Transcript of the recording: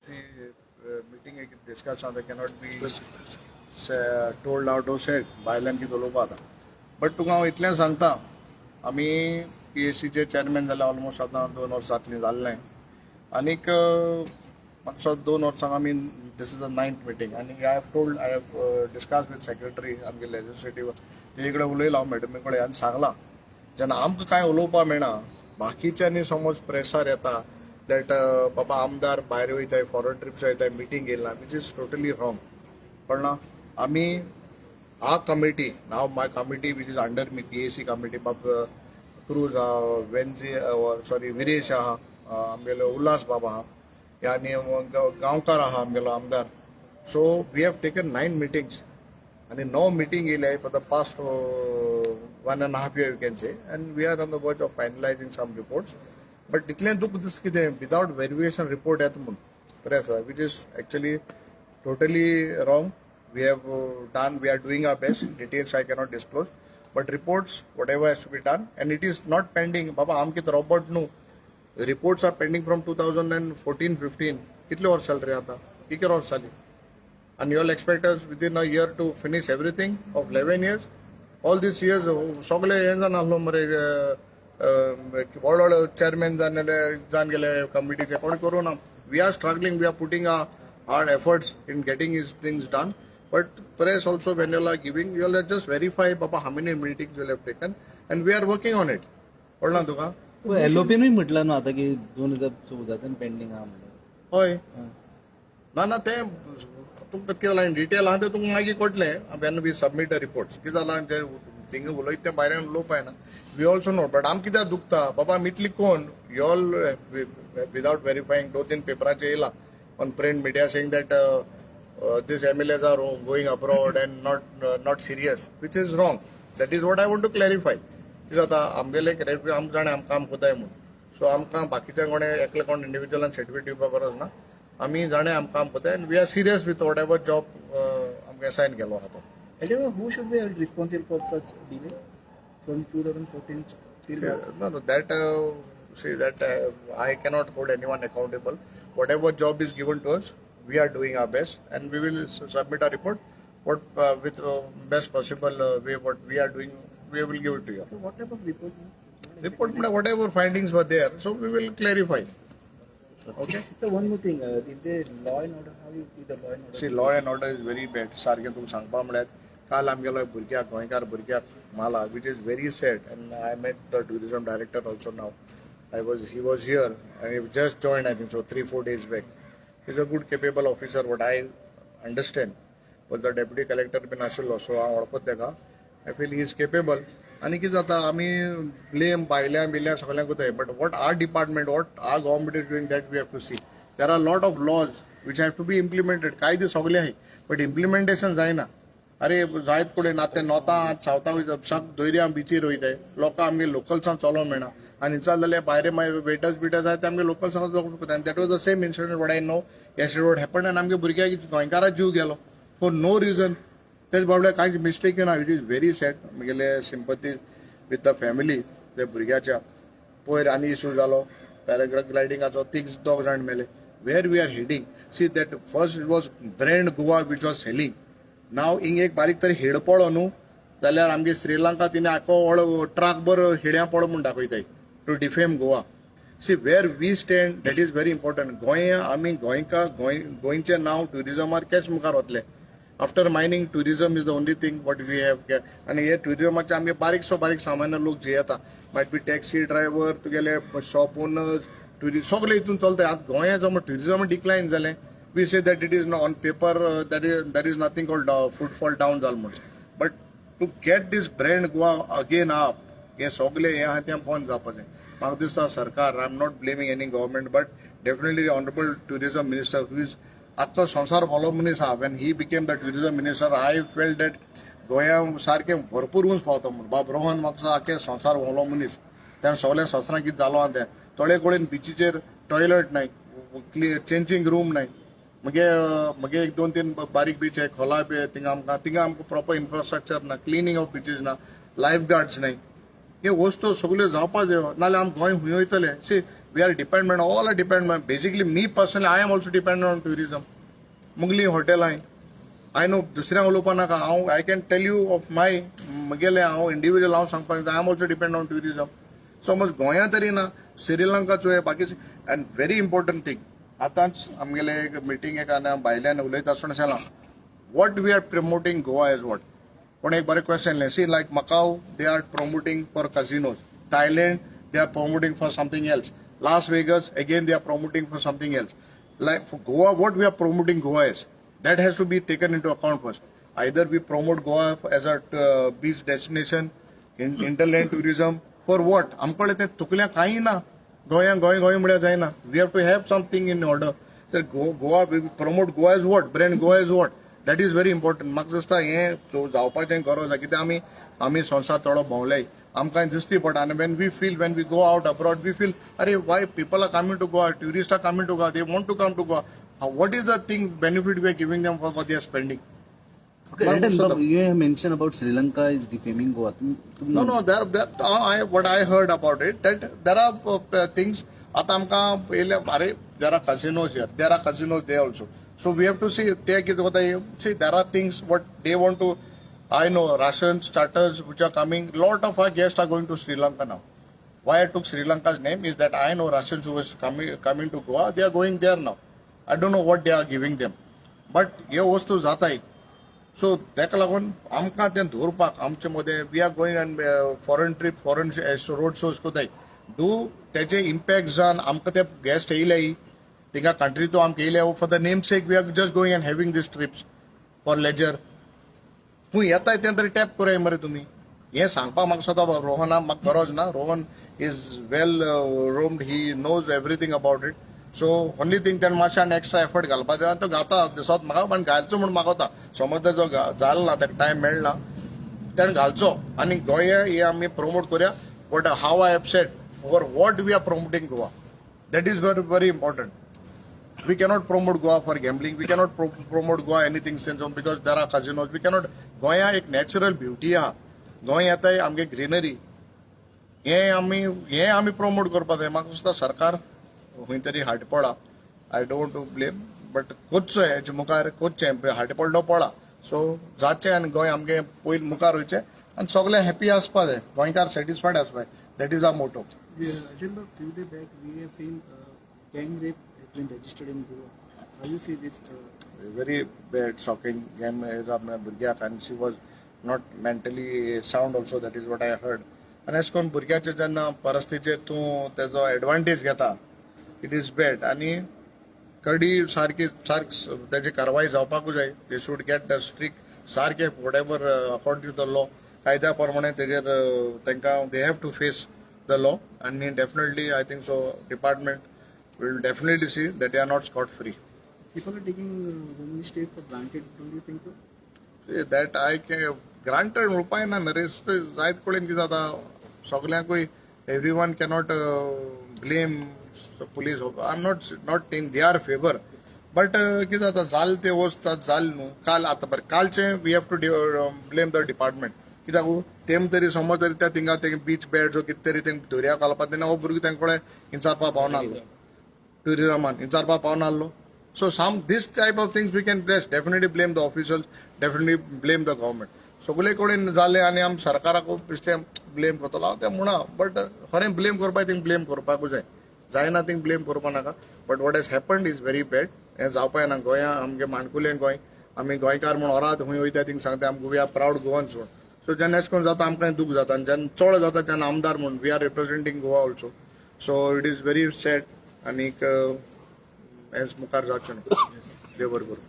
Meeting एक discuss आहा, cannot be told out or said. भायल्यान कितें उलोवपा आतां, बट तुका हांव इतलें सांगता, आमी पीएसीचे चॅरमॅन जाले ऑलमोस्ट आतां 2 वर्सां जातलीं जाल्लें. आनीक मातसो 2 वर्सांक आमी, this is the ninth meeting आनी I have told, I have discuss with secretary, आमगे लेजिस्लेटीव ते कडेन उलयला हांव, मॅडमी कडेन, आनी सांगलां, जेन्ना आमकां कांय उलोवपा मेळना, बाकीच्यांनी समज प्रेसार येता that बाबा आमदार भायर वयताय, फॉरेन ट्रिप्स वयताय, मिटींग येयला, which is totally wrong. कळना? आमी आ committee, now my committee which is under me, PAC committee, बाब क्रूज आहा, वेन्जी, सॉरी, विरेश आहा, आमगेलो उल्हास बाबा आहा आनी गांवकार आहा आमगेलो आमदार. So we have taken nine meetings आणि णव मिटींग येयले for the past one and half year, you can say, and we are on the verge of finalizing some reports. But इतलें दुःख दिसता कितें, विदाउट वेरिफिकेशन रिपोर्ट येता म्हूण press, which is actually totally wrong. We have done, we are doing our best. Details I cannot disclose, but reports, whatever has to be done, and it is not pending. बाबा, आमके robot न्हू. Reports are pending from 2014 15. कितले वर्स जाले रे आतां? कितले वर्स जाली? And you all expect us within a year to finish everything of 11 years? All these years सगळे हें जावन आसलो मरे, व्हड व्हड चेअरमॅन जावन जावन गेले कमिटीचे, कोण करूं ना. We are struggling, we are putting our hard efforts in getting these things done. But press also, when you all are giving, you all have just verify, Baba, how many meetings you have taken, and we are working on it. कळना तुका? एलओपीनूय म्हटलं न्हू आतां की 2014तान pending आहा म्हणून. हय, ना ना, तें तुमकां कितें जालां, डिटेल आहा तें तुमकां मागीर कळटलें when we submit the reports. कितें जालां, जें थिंगा उलयता तें भायल्यान उलोवपा येना. We also know, but आमकां कित्याक दुखता बाबा, आमी इतली कोण, you all without verifying दोन तीन पेपराचेर येयला on print media saying that these MLAs are going abroad and not serious, which is wrong. That is what I want to clarify. कितें जाता, आमगेले आमकां जाणा आमकां काम कोताय म्हूण. सो आमकां बाकीच्या कोणे एकले कोण इंडिव्हिज्युअलान सर्टिफिकेट दिवपा गरज ना. आमी जाणा आमकां काम कोताय and we are serious with whatever job आमकां असायन केलो आहा तो. Anyway, who should be held responsible for such delay from 2014 till now? No, that see, that I cannot hold anyone accountable. Whatever job is given to us, we are doing our best, and we will submit our report. What with best possible way, what we are doing, we will give it to you. So what type of report? Report, whatever findings were there, so we will clarify. Okay. So one more thing, is the law and order, how you see the law and order? See, law and order is very bad. सारकें तुमकां सांगपा म्हळ्यार, काल आमगेलो भुरग्याक, गोंयकार भुरग्याक मारला, which is very sad, and I met the tourism director also now. I was he was here and he just join, I think so, 3-4 days back. Is a good, capable officer, what I understand. पण तो deputy collector बीन आशिल्लो, so हांव वळखत तेका. I feel he is capable. आनी कितें जाता, आमी ब्लेम भायल्या बिल्या सगल्यांक कोताय, but what our department, what our government is doing, that we have to see. There are lot of laws which have to be implemented. कायदे सगळे आहे, बट इम्प्लिमेंटेशन जायना. अरे, जायत कडेन आतां नॉर्था सावथा वयता, सग दर्या बिचीर वयताय लोकां, आमगे लोकल्सांक चलोवंक मेळना. आनी चल जाल्यार भायर मागीर वेटर्स बिटर्स आहा ते आमगे लोकल्सांक करता. आनी that was the same incident, what I know, yesterday what happen, आनी आमगे भुरग्याक, गोंयकारा जीव गेलो फॉर नो रिजन. तेच बाबड्या कांयच मिस्टेक ना. It is very sad. म्हगेले सिंपथी विथ the family ते भुरग्याच्या. पयर आनी इशू जालो पॅराग्लायडिंगाचो, तीग दोग जाण मेले. Where we are heading? See, that first it was brand Goa which was selling. Now हिंग एक बारीक तरी हेड पडो न्हू जाल्यार आमगे श्रीलंका तिने आखो व्हड ट्रक भर हेड्यां पडो म्हूण दाखयताय to defame Goa. See where we stand, that is very important. Goa, आमी गोंयकार, गोंय, गोंयचें नांव ट्युरिजमार केश मुखार वतलें. After mining, tourism is the only thing what we have. आनी हे ट्युरिजमाचे आमगे बारीकसो बारीक सामान्य लोक जियेता, might be taxi driver, तुगेले शॉप ओनर्स, ट्युरिस्ट, सगळे हितून चलता. आतां गोंया जर ट्युरिजम डिक्लायन जालें, we say that it is on paper, that is nothing called footfall down जाल म्हूण, but to get this brand Goa again up, हे सगळे हे आहा तें बंद जावपाचें. म्हाका दिसता सरकार, I am not blaming any government, but definitely honourable tourism minister, who is आख्खो संवसार भोलो मनीस आहा. When he became the tourism minister, I felt that गोंया सारकें भरपूर उंच पावता म्हूण. बाब रोहन म्हाका आख्खे संवसार भोंवलो मनीस. तेणें सगळ्या संवसारांत कितें जालो आहा तें, थोडे कडेन बिचीचेर टॉयलट नाय, चेंजींग रूम नाय. मगे मगे एक दोन तीन बारीक बीच आहे, खोला बी, थिंगा आमकां प्रॉपर इन्फ्रास्ट्रक्चर ना, क्लिनींग ऑफ बिचीस ना, लायफ गार्ड्स नाही. हे वस्तू सगल्यो जावपा जायो, नाल्यार आम गोंय हुंय वयतले? See, We are dependent, all are dependent. Basically, me personally, I am also dependent on tourism. मुगली हॉटेलां I know, दुसऱ्यांक उलोवपा नाका. हांव, I can tell you of my म्हगेलें, हांव इंडिविज्युअल हांव सांगपाक, I am also depend on tourism. समज गोंयांत तरी ना, श्रीलंका चोय बाकीचे. अँड व्हेरी इम्पॉर्टंट थिंग, आतांच आमगेले एक मिटींग एक भायल्यान उलयता आसतना सांगलां, what we are promoting Goa as what? कोण एक बरें question. See, like Macau, they are promoting for casinos. Thailand, they are promoting for something else. Las Vegas, again they are promoting for something else. Like for Goa, what we are promoting Goa is, that has to be taken into account first. Either we promote Goa as a beach destination, hinterland tourism, for what? आमकडे ते तुकल्या काही ना. गोंयांत गोंय गोंय म्हळ्यार जायना. We have to have something in order. Sir, Goa promote, Goa is what, brand Goa is what, that is very important. म्हाका दिसता हें जावपाचें गरज आसा, कित्याक आमी संवसार थोडो भोंवले, आमकां दिसती पडटा. आनी when we feel, when we go out abroad, we feel, अरे, why people are coming to Goa? Tourist are coming to Goa, they want to come to Goa. What is the thing, benefit we are giving them for their spending? Okay, Elton, you have mentioned about Sri Lanka is defaming Goa. No, there, what I heard about it, that there are things, आतां आमकां येयले, अरे, there are casinos here, there are casinos there also. So we have to see ते कितें जाता. See, there are things what they want to, I know Russian starters which are coming, lot of our guests are going to Sri Lanka now. Why I took Sri Lanka's name is that I know Russians who was coming to Goa, they are going there now. I don't know what they are giving them. But हे वस्तू जाताय. So ताका लागून आमकां तें दवरपाक आमचे मदें, we are going and foreign trip, foreign road shows करताय. Do तेजे इम्पॅक्ट जावन आमकां ते गेस्ट येयले थिंगा कंट्री तो आमकां येयले, for the name sake we are just going and having these trips for leisure. खूंय येताय तें तरी टॅप कराय मरे तुमी. हें सांगपाक म्हाका सदां रोहना म्हाका गरज ना. Rohan is well roamed, he knows everything about it. So only thing, तेणें मातशें आनी एक्स्ट्रा एफर्ट घालपा जाय आनी तो घाता दिसत म्हाका, पण घालचो म्हूण मागता. समज जर तो जालो ना, ताका टायम मेळना, तेणें घालचो आनी गोंय हे आमी प्रमोट करुया. But how I have said, for what we are promoting Goa, that is very very important. We cannot promote Goa for gambling. We cannot promote Goa anything sense because there are casinos. We cannot. गोंया एक natural beauty आहा. गोंय येताय आमगे greenery, हें आमी promote करपाक जाय. म्हाका दिसता सरकार खंय तरी हाट पडा. I don't to blame, but करचो हेजे मुखार करचें. हाटे पडलो पडा, सो जाचें आनी गोंय आमगे पयलीं मुखार वयचें आनी सगळे हॅपी आसपा जाय, गोंयकार सॅटिस्फायड आसपा जाय. That is our motto. Yeah, Ajay, few days back we have seen gang rape has been registered in Goa. How you see this? Very bad, shocking game भुरग्याक, आनी she was not mentally sound also, that is what I heard. आनी अशें करून भुरग्याचे जेन्ना परिस्थितीचेर तूं तेजो advantage घेता, it is bad. आनी कडी सारकी सारकी तेजी कारवाय जावपाकूच जाय. They should get the strict सारके, whatever, according to the law, कायद्या प्रमाणे तेजेर तांकां they have to face the law. आनी definitely, I think so, department will definitely see that they are not scot free. People are taking homestay for granted. Don't you think so? That I can granted म्हणपाक ना नरेश, जायत कडेन कितें जाता, सगल्यांकूय every one cannot blame police. I am not in their favour, but कितें जाता, जालें तें वस्त जालें न्हू काल. आतां बरें, कालचें we have to blame the department, कित्याक तेम तरी समज तरी त्या थिंगा ते बीच बेड जो कितें तरी ते दर्या घालपा तेन्ना हो भुरगो तेंक कडेन विचारपाक पावना आसलो, टुरिजमान विचारपाक पावना आसलो. So some this type of things we can bless, definitely blame the officials, definitely blame the government. सगळे कडेन जालें आनी आमी सरकाराक बेश्टें ब्लेम करतलो हांव तें म्हणा, बट खरें ब्लेम करपाक थिंग ब्लेम करपाकूच जाय. जायना थिंग ब्लेम करपा नाका, but what has happened is very bad. हें जावपा जायना. गोंया आमगे माणकुलें गोंय, आमी गोंयकार म्हूण ओराद खंय वयता थिंग सांगता आमकां we are proud Goans म्हूण. सो जेन्ना अशें करून जाता, आमकां दूख जाता आनी जेन्ना चड जाता तेन्ना आमदार म्हूण we are representing Goa also, so it is very sad. आनीक हेच मुखार जावचें न्हू, देव बरें करूं.